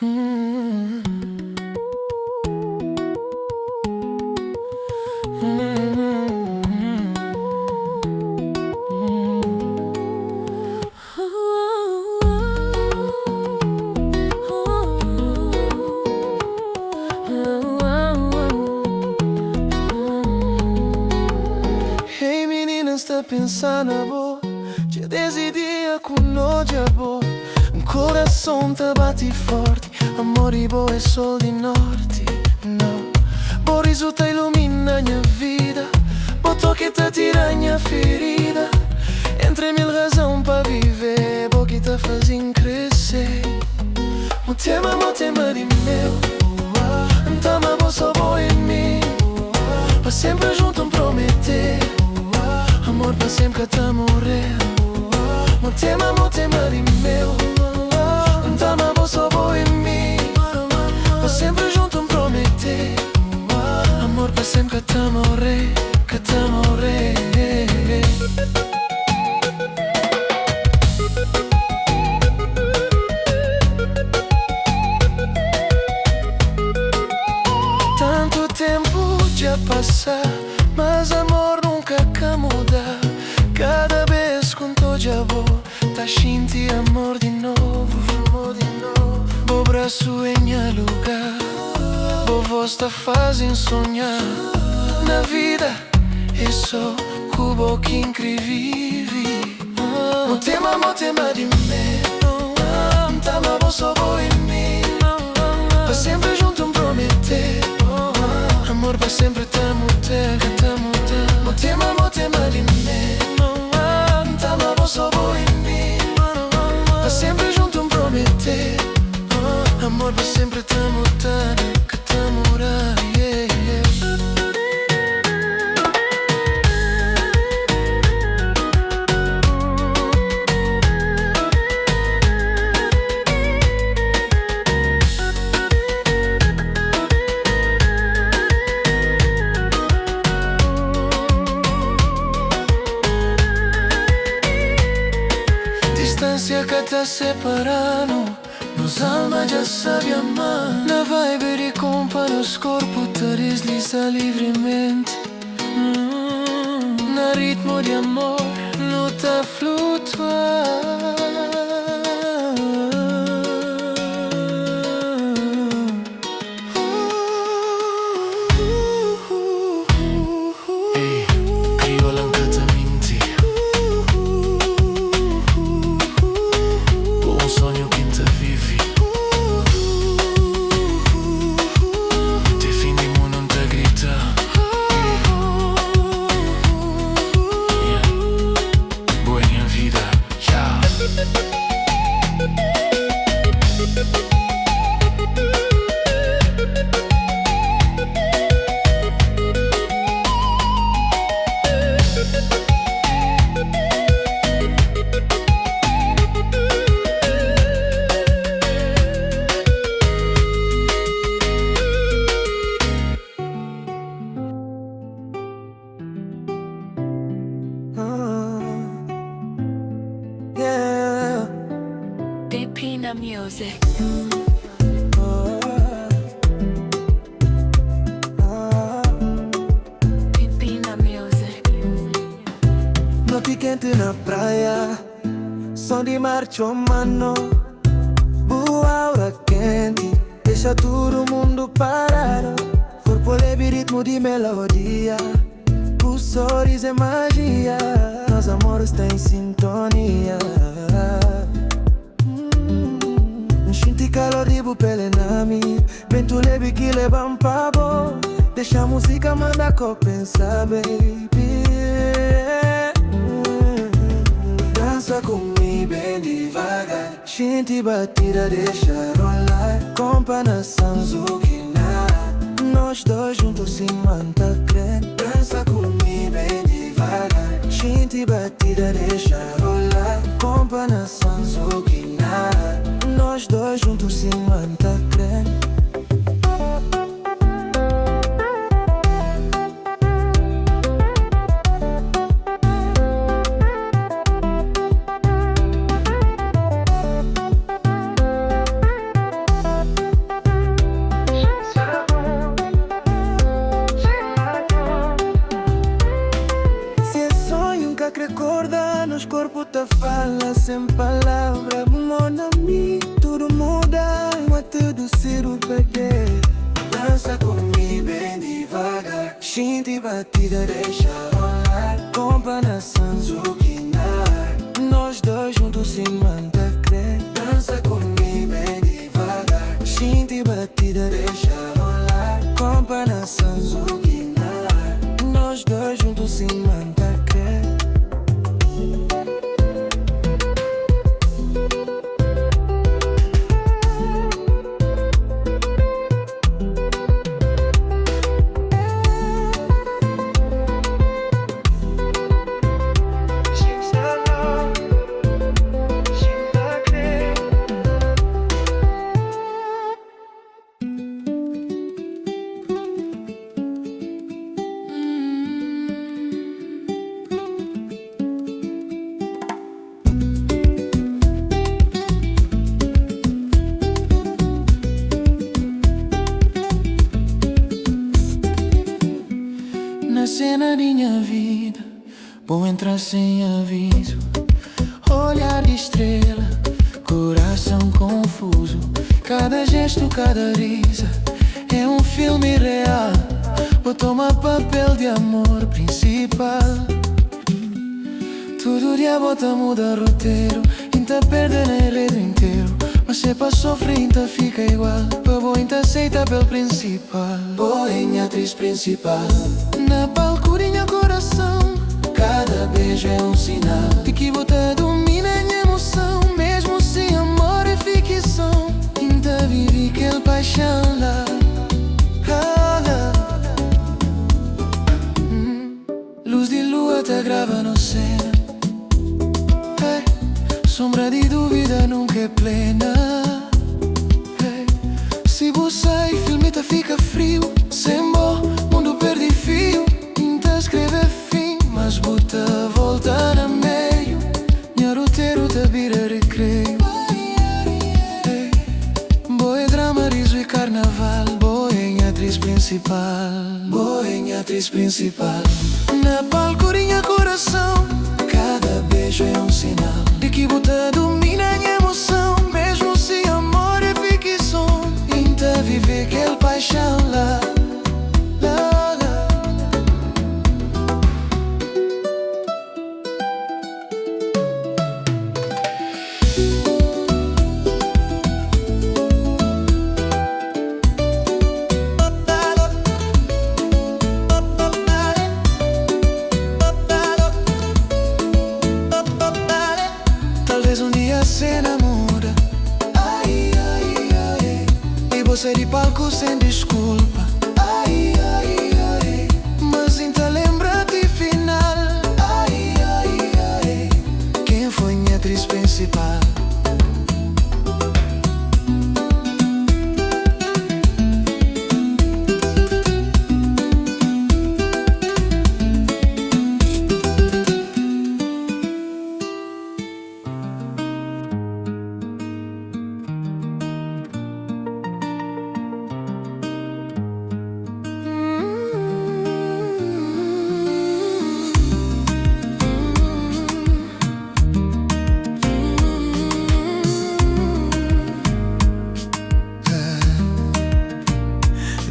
Hey minina, N sta pensa na bo Dja desdi dia ku N odja bo Korason ta bati forti Amor di bo é sol di norti No Bo rizu ta ilumina nha vida Bo toki ta tira nha ferida Entre mil razon pa vive Bo ki ta faze-m krese Motema, motema di meu N ta ama bo, so bo i mi Pa senpri juntu N promete Amor pa senpri ka ta more Motema, motema di meu N ta ama bo, so bo i mi Pa senpri juntu N promete Amor pa senpri ka ta more Ka ta more. Tantu ténpu dja pasa, mas amor nunka ka muda. Kada bês ku N ta odja bo, ta xinti amor di novu. Bo brasu é nha lugar, bo vós ta faze-m sonha. Na vida é sô ku bo ki N kre vive. Motema, motema di meu N ta ama bo, so bo i mi Pa senpri juntu N promete Amor pa senpri ta muda, ka ta muda Motema, motema di meu N ta ama bo, so bo i mi Pa senpri juntu N promete Amor pa senpri ta muda, ka ta muda, yeah, yeah. Distância ka ta separa-nu Nos alma dja sabe ama Na vibe di konpa nos korpu ta desliza livrimenti Na ritmu di amor nu ta flutua. Ei, kriola N ka ta minti Bo un sonhu ki N ta vivi Te fin di mundu N ta grita Yeah, bo é nha vida, yeah. Yeah. Pina Music. Pina Music. Noti kenti na praia, som di mar txoma-nu. Bu aura kenti, dexa tudu mundu paradu. Korpu lebi, ritmu di melodia. Bu sorizu é majia, nos amor sta en sintonia. N xinti kalor di bu pele na mi, bentu lebi ki leba-m pa bo. Dexa múzika manda ko pensa, baby. Dansa ku mi ben divagar, xinti batida, dexa rolar. Konpa na Sanzukina, nos dos juntu sima N ta kre. Dansa ku mi ben divagar, xinti batida, dexa rolar. Konpa na Sanzukina, nos dos juntu sima N ta kre. batida, deixa rolar. Kompa na Sanzuquinar. Nós dois juntos se manda crer. Dança comigo bem devagar. Xinti batida, deixa rolar. Kompa na Sanzuquinar. Nós dois juntos se manda crer. Na cena di nha vida, bu entra sem aviso. Olhar de estrela, coração confuso. Cada gesto, cada risa é um filme real. Bu toma papel de amor principal. Tudo dia bota muda roteiro, Inta perde na enredo inteiro. Mas se pa sofre, inta fica igual. Pa bo inta aceita papel principal. Bo é nha atriz principal. Na palco di nha coração. Cada beijo é um sinal de que bu ta domina nha emoção. Mesmo se amor é ficção, inta vive aquele paixão lá. Ah, lá. Luz de lua te grava no cena. Hey, sombra de dúvida nunca é plena. Hey, se bu sai, filme ta fica frio. Sem bo, mundo perde fio. Inta escreve fim, mas bu ta volta na meio. Nha roteiro ta bira recreio. Hey, bo é drama, riso e carnaval. Bo é nha atriz principal. Bo é nha atriz principal. Na palco di nha coração. Cada beijo é um sinal de que bu ta domina nha emoção. Mesmo se amor é ficção, inta vive aquele paixão lá. Lá, lá. Talvez um dia a cena muda. Ai, ai, ai. E você de palco sem desculpa. Ai, ai, ai. Mas então lembra-te final. Ai, ai, ai. Quem foi minha atriz principal?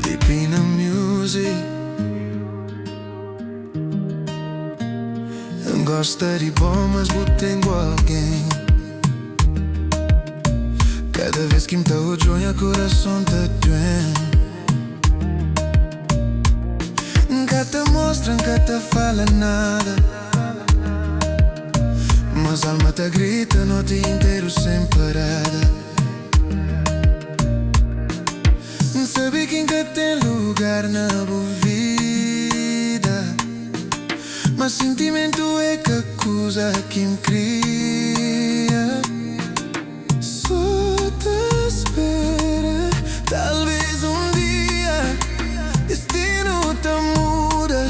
Deep in music. Gosta de bom, mas bu tenho alguém. Cada vez que me tá o coração tá doendo. Nunca te mostra, nunca te fala nada. Mas alma te grita noite inteiro sem parada. Sabe que nunca tem lugar na boa vida. Mas sentimento é que acusa que me cria. Só te espera. Talvez um dia destino te muda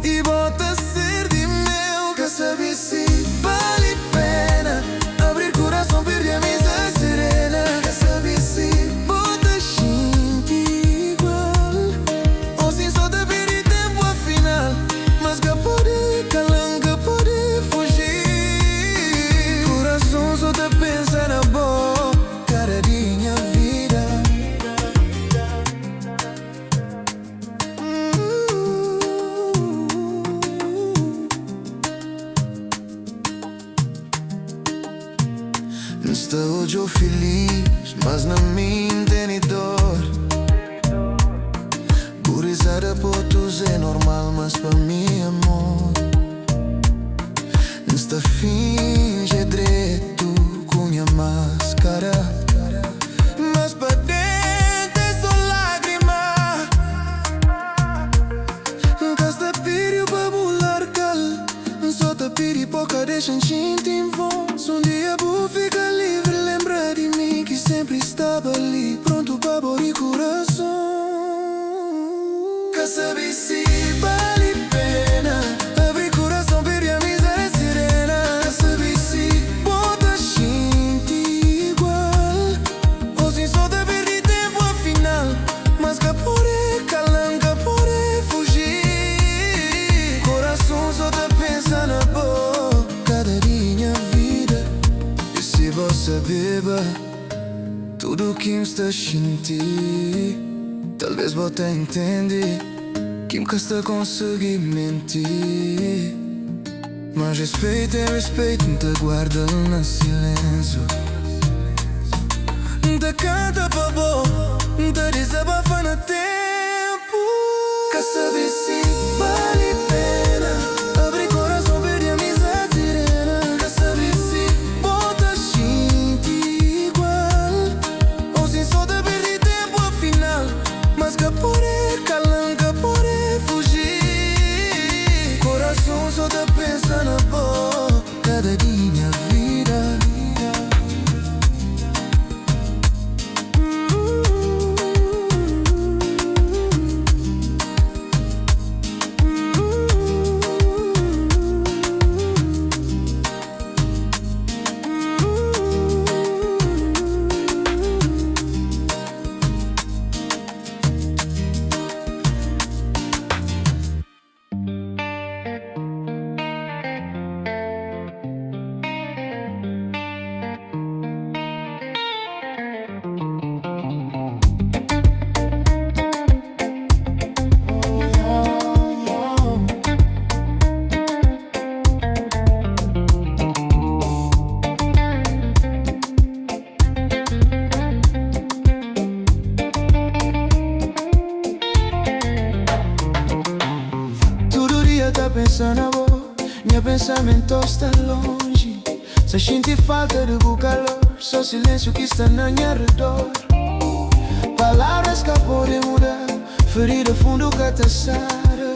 e bota ser de meu. Que sabe se vale pena abrir coração, perder a mesa serena. Que sabe se bota gente igual ou se só te perder tempo afinal. Mas que pode calar, que pode fugir. mi N tene dor. Bu risada pa otus é normal, mas pa mi é amor. N sta finge dretu ku nha máscara, mas pa dentu é só lágrima. N ka sta pidi pa bu larga-l, N só ta pidi pa ka dexa-m xinti vós. Un dia bu fika livri, lembra di mi ki sempri staba li, prontu pa abri kurason. Ka sabe si bali pena abri kurason, perde amizadi serena. Ka sabe si bo ta xinti igual ou si só ta perde tempu afinal. Mas ka pode kala, ka pode fugi. Kurason só ta pensa na bo kada dia nha vida. I si bo sabeba tudu ki N sta xinti, talvez bo ta intende ki N ka sta konsigi minti. Mas respeito é respeito, N ta guarda na silénsiu. N ta kanta pa bo, N ta dizabafa na tempu. Ka sabe si bali pena abri kurason, perde amizadi serena. Ka sabe si bo ta xinti igual ou si só ta perde tempu afinal. Mas ka pode kala, ka pode fugi. Kurason só ta pensa na bo kada dia nha vida. Tudu dia ta pensa na bo, nha pensamentu sta lonji. Sa xinti falta di bu kalor, só silénsiu ki sta na nha redor. Palavras ka pode muda, ferida fundu ka ta sara.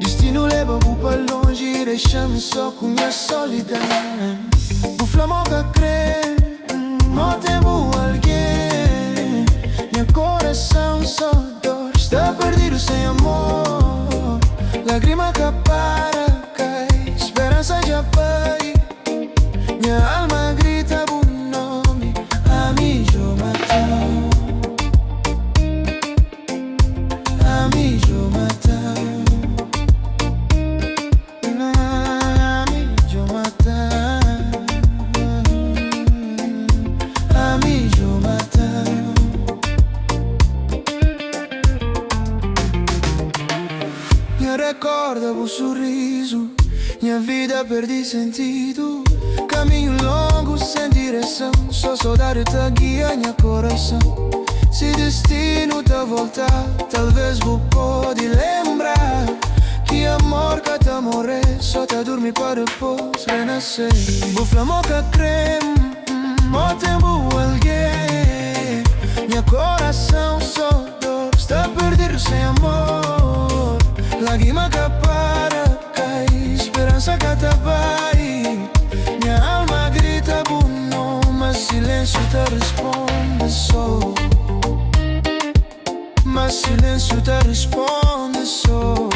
Distinu leba-bu pa lonji i dexa-m só ku nha solidão. Bu fla ma ka kre, ma ten bu algen. Nha kurason só dor, sta perdidu sen amor. Lágrima ka para kai, speransa dja bai. Nha alma grita bu nomi, ami djo mata-m. Ami djo mata-m. Ami djo mata-m. Ami djo mata-m. Nha rekorda bu sorrizu, nha vida perdi sentidu. Kaminhu longu sen direson, só sodadi ta guia nha kurason. Si distinu ta volta, talvez bu pode lembra ki amor ka ta morre, só ta durmi pa dipôs renasce. Bu fla ma ka kre, ma ten bu algen. Nha kurason só dor, sta perdidu sen amor. Lágrima ka para kai, speransa ka ta bai. Nha alma grita bu nomi, mas silénsiu ta responde só. Mas silénsiu ta responde só.